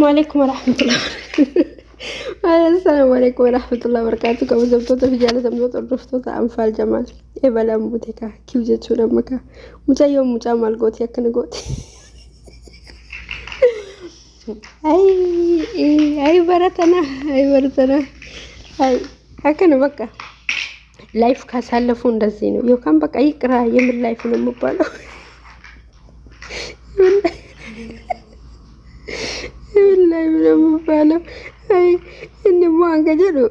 Waalaikum warahmatullahi. Assalaamu alaikum warahmatullahi wabarakatuh. Kabajamtoota fi jaalatamtoota hordoftoota Anfaal Jamaal. Ebalaan buute kaa kiw jechuun amma kaa. Mucayyoon mucaa maal gooti akkana gooti. Ayi ayi baratana ayi baratana ayi akkana bakka ላይፍ ካሳለፉ እንደዚህ ነው። yookaan በቃ ይቅራ የምን ላይፍ ነው የሚባለው? የምን ላይፍ ነው የሚባለው? አይ inni immoo hanga jedhu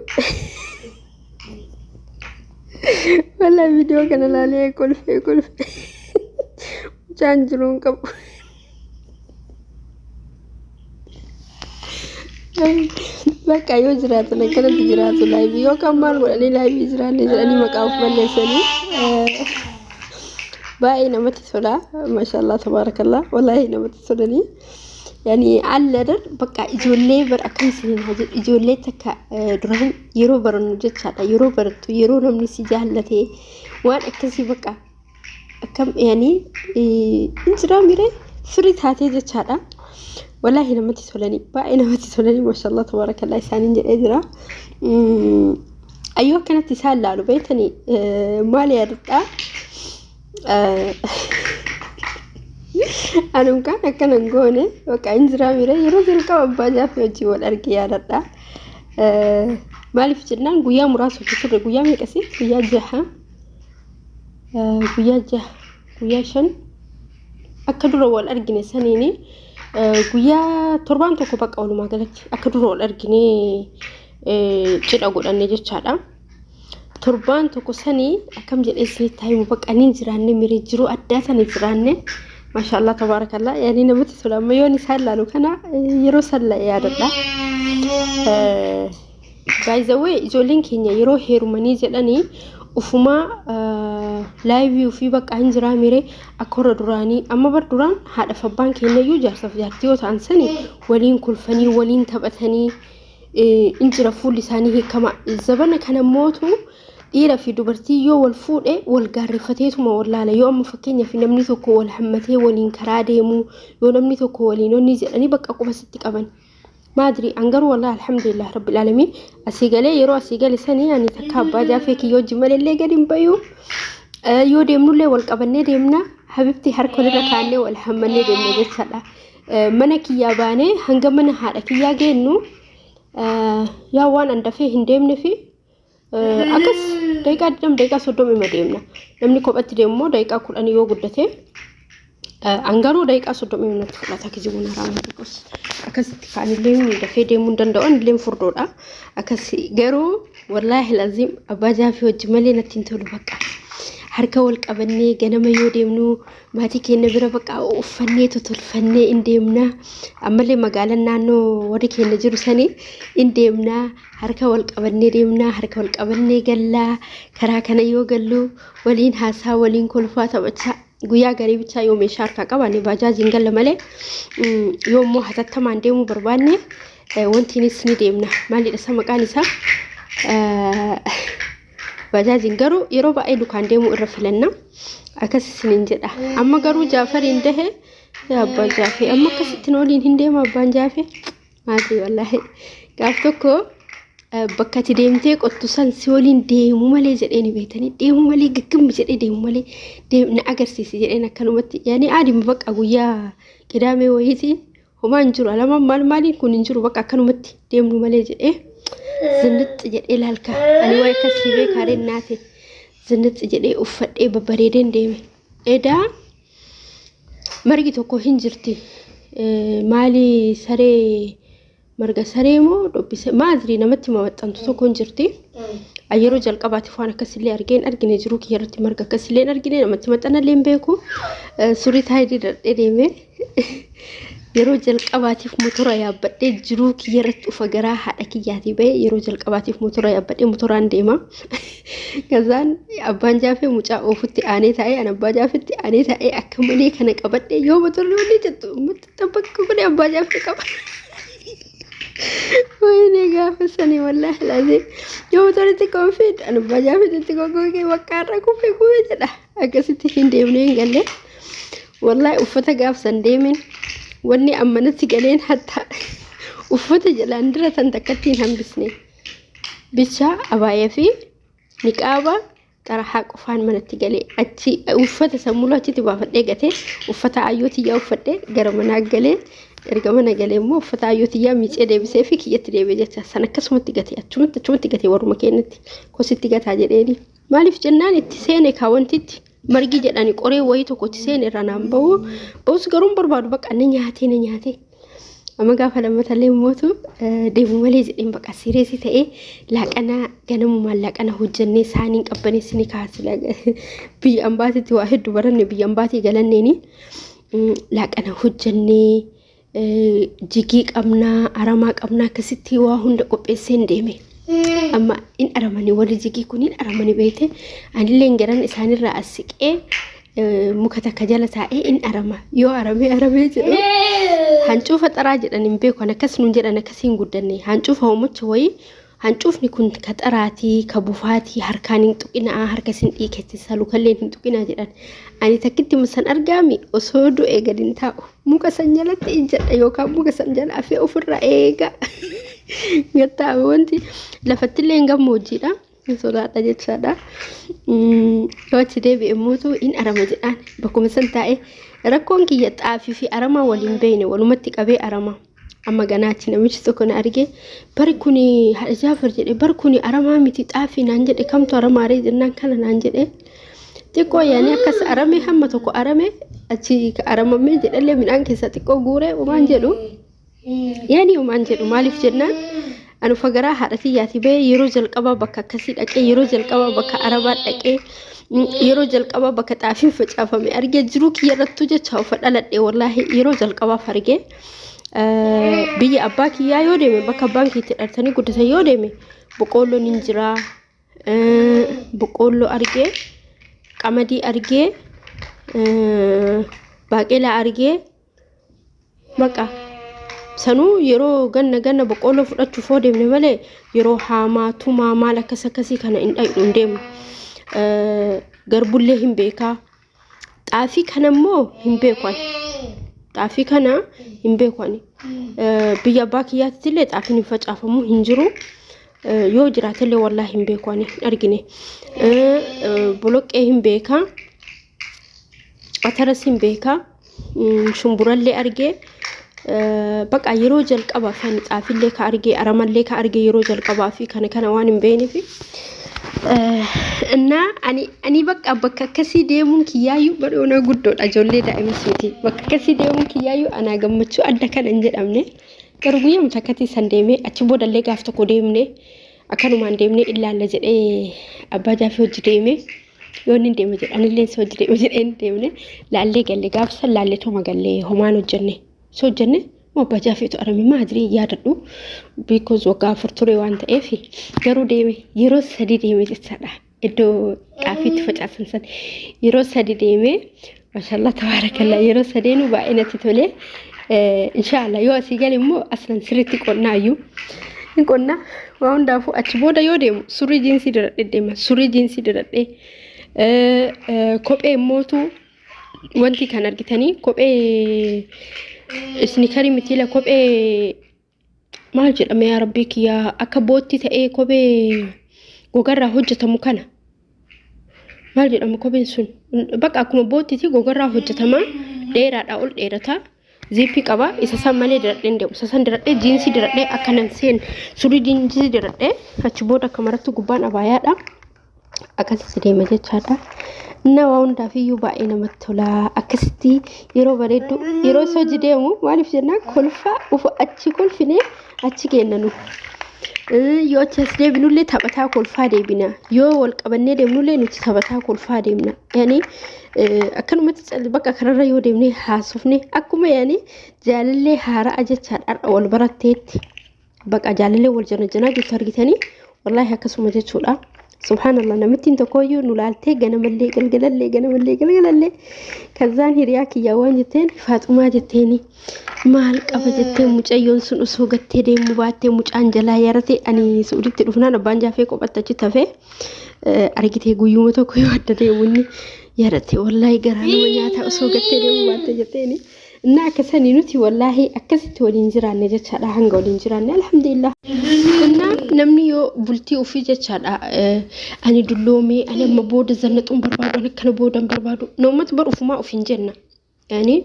wallahi viidiyoo kana ilaalee kolfee kolfee mucaan jiruu hin qabu. Bakka yoo jiraatan akkanatti jiraatu laayivii yookaan maal godhanii laayivii jiraanne jedhanii maqaa of balleessanii baay'ee namatti tola. Maashaallah tabaarakallah wallaahi namatti tolanii. Yani alladan bakka ijoollee bar akkam isiniin haa jedhu ijoollee takka duraan yeroo barannu jechaadha yeroo barattu yeroo namni si jaallatee waan akkasii bakka akkam yani hin jiraa miree firii taatee jechaadha. Wallaahi namatti tolanii baay'ee namatti tolanii maashaallah tabaarakallah isaaniin jedhee jira. Ayyoo akkanatti isaan laalu beektanii maal yaadadhaa? Anum kaan akkana hin goone bakka hin jiraa mire yeroo jalqaba abbaa jaafee wajjin wal arge yaadadha. Maaliif jennaan guyyaa muraasa hojii turre guyyaa meeqasi? Guyyaa jaha guyyaa jaha guyyaa shan akka dura wal argine saniini guyyaa torbaan tokko bakka walumaa galatti akka dura wal argine cidha godhanne jechaadha. Torbaan tokko sanii akkam jedhee isinitti himu bakka ni jiraanne miree jiruu addaa sana jiraanne maashaallah tabaarakallah yaani namatti tola amma yoon isaan laalu kana yeroo san yaadadha. Baay'izawwee ijoolleen keenya yeroo heerumanii jedhanii ufumaa laayivii ofii bakka hin jiraa miree akka warra duraanii amma bar duraan haadhaaf abbaan keenyayyuu jaarsaaf jaartii yoo ta'an sani waliin kolfanii waliin taphatanii in jira fuulli isaanii hiikama. Zabana kana mootu dhiira fi dubartii yoo wal fuudhe wal gaarreeffateetuma wal laala. Yoo amma fakkeenyaaf namni tokko wal hammatee waliin karaa deemu yoo namni tokko waliin onni jedhanii bakka quba sitti qaban. Maadri an garuu wallahi alhamdulillah rabbil alamin asii galee yeroo asii gale sanii ani takka abbaa jaafee kiyyoo wajjin malellee gadi hin bayu. Yoo deemnullee wal qabannee deemna. Habibti harka walirra kaannee wal hammannee deemna jechaadha. Mana kiyyaa baanee hanga mana haadha kiyyaa geennu yaa waan an dafee hin deemne fi akkas daqiiqaa 20 daqiiqaa 30 ima deemna. Namni kophatti deemu immoo daqiiqaa 10 yoo guddate an garuu daqiiqaa 30 ima natti fudhata kijibuun haraama tokkos. Akkasitti kaanillee dafee deemuu hin danda'u anillee furdoodha. Akkasi garuu wallaahi laziim abbaa jaafii wajji malee natti hin tolu bakka. Harka wal qabannee ganama yoo deemnu maatii keenya bira bakka uffannee totolfannee in deemna. Ammallee magaalaan naannoo warri keenya jiru sanii in deemna. Harka wal qabannee deemna. Harka wal qabannee gallaa. Karaa kana yoo gallu waliin haasaa waliin kolfaa taphachaa guyyaa garii bichaa yoo meeshaa harkaa qabaanne baajaajiin galla malee yoo immoo hatattamaan deemuu barbaanne wantiinis ni deemna. Maalidha isa maqaan isaa? Baajaajiin garuu yeroo baay'ee lukaan deemuu irra filanna. Akkas isiniin jedha. Amma garuu Jaafariin dahe yaa abbaa Jaafee amma akkasitti waliin hin deema abbaan Jaafee. Maati wallaahi gaaf tokko bakka ati deemtee qottu san si waliin deemu malee jedhee ni beektanii deemu malee gaggabmi jedhee deemu malee na agarsiisi jedheen akkanumatti yaani aadima bakka guyyaa qidaamee wayiiti homaa hin jiru alamaan maal maaliin kun hin jiru bakka akkanumatti deemnu malee jedhee zinnixxi jedhee laalka ani waa'ee akkasii beekaareen naate zinnixxi jedhee uffadhee babbareedeen deeme edaa margi tokko hin jirti maali saree Marga saree moo dhobbise maadrii namatti maxxantu tokko hin jirti. Yeroo jalqabaatiif waan akkasillee argee hin argine jiruu kiyya irratti marga akkasillee hin argine namatti maxxanallee hin beeku. Surii taayidii dadhee deeme. Yeroo jalqabaatiif motora yaabbadhee jiruu kiyya irratti ufa garaa haadha kiyyaatii ba'e yeroo jalqabaatiif motora yaabbadhee motoraan deema. Kazaan abbaan jaafee mucaa oofutti aanee taa'ee an abbaa jaafetti aanee taa'ee akka malee kana qabadhee yoo motorri wanni jettu Tabbakka kun abbaa jaafee qaba. Wayne gaafa sanii wallaahi laazee yoo motorri xiqqoon fiid an abbaa jaafee xiqqoo googee bakka har'a kufee kufee jedha. Akkasitti hin deemnee hin galle. Wallaahi uffata gaaf san deemeen wanni ammanatti galeen hatta Uffata jalaan diratan takkatti hin hambisne. Bicha abaayaa fi niqaaba xarahaa qofaan manatti galee achi uffata sammuu achitti baafadhee gatee uffata ayyoo tiyyaa uffadhee gara manaa galee, erga mana galee immoo uffata ayyoo tiyyaa miicee deebisee fi kiyyatti deebi'e jecha. San akkasumatti gatee achumatti gatee warruma keenyatti kositti gataa jedheeni. Maaliif jennaan itti seene kaawwantitti margi jedhani qoree wayii tokko itti seene irraa naan bahu bahus garuu hin barbaadu, bakka na nyaatee na nyaatee. Amma gaafa lammatallee mootu deemu malee jedheen, bakka sireesii ta'ee laaqana ganamumaan laaqana hojjennee saaniin qabbaneessine kaasila. Biyya ambaatitti waa hedduu baranne, biyya ambaatii galanneeni laaqana hojjennee jigii qabnaa, aramaa qabnaa, akkasitti waa hunda qopheesseen deeme. Amma in aramanii warri jigii kun in aramanii beekte, anillee garan isaanirraa as siqee muka takka jala taa'ee in arama. Yoo aramee aramee jedhu hancuufa xaraa jedhan hin beeku, akkas nuun jedhan, akkasii hin guddanne. Hancuufa hoomacha wayii, hancuufni kun ka xaraatii ka bufaatii, harkaan hin tuqinaa, harka isin dhiikeessisa, lukalleen hin tuqinaa jedhan. Ani takkitti san argaami osoo du'e gadi hin taa'u, muka san jalatti ijjadha yookaan muka san jala afee ofirra eega gattaa'ame. Wanti lafattillee hin gammoojjiidha. Hin sodaadha jechaadha. Yoo achi deebi'e immoo in arama jedhaan bakkuma san taa'e. Rakkoon kiyya xaafii fi aramaa waliin beekne, walumatti qabee arama. Amma ganaa achi namichi tokko na arge, bari kuni haadha Jaafar jedhe, bari kuni aramaa miti xaafii naan jedhe, kamtu aramaaree jennaan kana naan jedhe. Xiqqoo yaani akkas arame, hamma tokko arame, achi aramamee jedhallee midhaan keessaa xiqqoo guuree homaan jedhu. Yaani homaan jedhu, maaliif jennaan anu fagaraa haadha tiyyaati bahee yeroo jalqabaa bakka akkasii dhaqee, yeroo jalqabaa bakka arabaa dhaqee, yeroo jalqabaa bakka xaafiin facaafame argee, jiruu kiyya irrattuu jecha ufa dhaladhe wallaahi yeroo jalqabaaf argee. Biyya abbaa kiyyaa yoo deeme, bakka abbaan kiyya itti dhalatanii guddatan yoo deeme, boqqoolloon hin jiraa, boqqoolloo argee, qamadii argee, baaqelaa argee, bakka sanuu yeroo ganna ganna boqqoolloo fudhachuuf yoo deemne malee yeroo haamaa tumaa maal akkas akkasii kana hin dhaqnu, hin deemnu. Garbullee hin beekaa. Xaafii kana immoo hin beeku ani. Xaafii kana hin beeku ani. Biyya abbaa kiyyaatti illee xaafiin hin facaafamu, hin jiru. Yoo jiraatellee wallaahi hin beeku ani, hin argine. Boloqqee hin beekaa. Ataras hin beekaa. Shumburallee argee, baqa yeroo jalqabaa fi ani xaafillee ka argee, aramallee ka argee yeroo jalqabaa fi kana kana waan hin beekneef innaa ani bakka bakka akkasii deemuun kiyyaayyuu baroona guddoodha, ijoollee daa'imas miti, bakka akkasii deemuun kiyyaayyuu anaa gammachuu adda kana hin jedhamne. Garuu guyyaa takkatii san deemee achi boodallee gaaf tokko deemne, akkanumaan deemnee ilaalla jedhee abbaa jaafii hojii deemee, yoo inni deema jedhe anillee si hojii deema jedhee hin deemne, laallee galle. Gaaf san laallee toma gallee, homaan hojjenne si hojjenne moo abbaa jaafeetu arame maadrii yaadadhu, because waggaa 4 ture waan ta'eef. Garuu deeme, yeroo 3 deeme jechaadha. Iddoo xaafiitti facaasan san yeroo 3 deeme. Maashaallah, tabaarakallaa, yeroo sadeenuu baay'ee natti tole. Inshaallah yoo asii gale immoo aslan sirriitti qonnaa iyyuu hin qonnaa. Waa hundaafuu achi booda yoo deemu surrii jiinsii diradhee deema, surrii jiinsii diradhee, kophee immootu wanti kan argitanii kophee isnikarii mitiila, kophee maal jedhama yaa rabbii kiyyaa, akka bootti ta'ee kophee gogarraa hojjetamu kana maal jedhama kopheen sun? Bakka akkuma boottiiti gogarraa hojjetama, dheeraadha, ol dheerata, ziippii qaba. Isa san malee diradhee hin deemu. Isa san diradhee, jiinsii diradhee, akka nan seen surrii jiinsii diradhee, achi booda akka maratti gubbaan abaayaadha, akkasitti deema jechaadha. Inna waa hundaaf iyyuu baay'ee namatti tola. Akkasitti yeroo bareeddu yeroo soji deemu, maaliif jennaan kolfaa ufa achi kolfinee achi kennanu. Yoo achi as deebinullee taphataa kolfaa deebina. Yoo wal qabannee deemnullee nuti taphataa kolfaa deemna. Yani akkanumatti calli bakka kanarra yoo deemnee haasofne akkuma yani jaalallee haaraa jechaadha har'a wal baratteetti. Bakka jaalallee wal jana jirtu argitanii, wallaahi akkasuma jechuudha. Subhaanallah, namittiin tokkoyyuu nu laaltee ganamallee galgalallee ganamallee galgalallee kazaan hiriyaa kiyyaa waan jetteen, Faaxumaa jetteeni, maal qaba jetteen, mucayyoon sun osoo gattee deemuu baattee mucaan jalaa yarate. Ani Suuditti dhufnaan abbaan jaafee qophatti achitti hafee argitee, guyyuma tokko yoo adda deemu inni yarate, wallaahi garaa nama nyaata, osoo gattee deemuu baattee jetteeni. Innaa akkasanii nuti wallaahi akkasitti waliin jiraanne jechaadha hanga waliin jiraanne alhamdulillah. Innaa namni yoo bultii ofii jechaadha ani dulloomee ani amma booda zannaxuun barbaadu ani akkana booda hin barbaadu namumatti bar ufumaa of hin jenna. Yani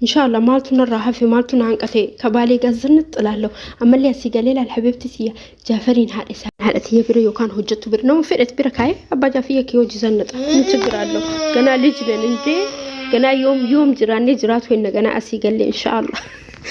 inshallah maaltu narraa hafe maaltu na hanqate kabaalee gaazannatti ilaallau ammallee asii galee laal habiibti tiyya jaafariin haadha isaa haadha tiyya bira yookaan hojjettu bira nama fedhet bira kaa'ee abbaa jaafiyya kee hojii zannaxa niችግር አለው ገና ልጅ ነን እንዴ ገና yoom yoom jiraannee jiraatu henna ganaa asii galle inshallah.